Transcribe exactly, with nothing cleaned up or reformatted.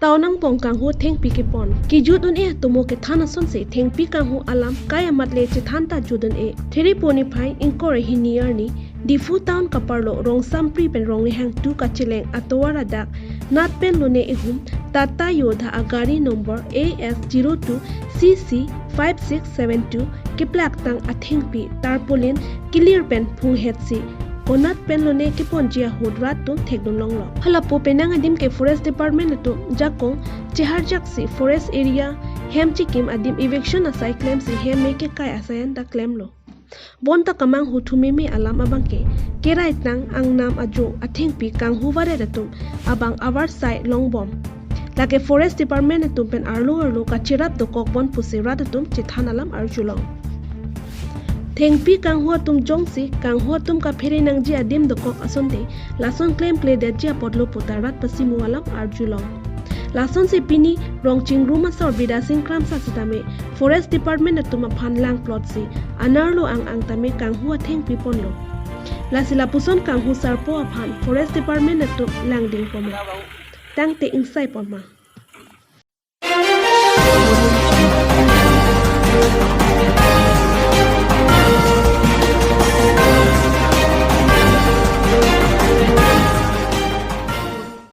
Town angbong kanghu thengpi kepon. Kejut un-e atomo kethan asonsi thengpi kanghu alam kai amat le chethan ta jut un-e. Thiri puni phai ingkoi ra hini arni Diphu town kaparlo Rongsampri pen Rongnihang two kacheleng atovar adak nat pen lone ihum Tata Yodha agari number A S zero two C C five six seven two keplak tang athengpi tarpaulin kelir pen phunghetsi konat pen lone keponji ahut rat atum thekdun longlo. Halapu penang adim ke Forest Department atum jakong cheharjaksi forest area hem chikim adim eviction asai klemsi hem me kekai asai an ta klemlo. Bonta kamanghu thumeme alam abangke kerai tang angnam ajo athengpi kanghu varet atum abang avarsai longbom. Lake Forest Department atum pen arlo arlo kacherap dokok bon pusi rat atum chethan alam arjulong. Thengpi kanghu atum jongsi kanghu atum kaphere nangji adim dokok asonte lason klemkledetji apotlo puta rat pasi mu alam arjulong. Lasonsi pini Rongchingrum asor Bidya Sing Kramsa sitame Forest Department atum aphan langplotsi anerlo ang ang tame kanghu athengpi ponlo. Lasi lapuson kanghu sarpo aphan Forest Department atum langding poma. Tangte ingsai poma.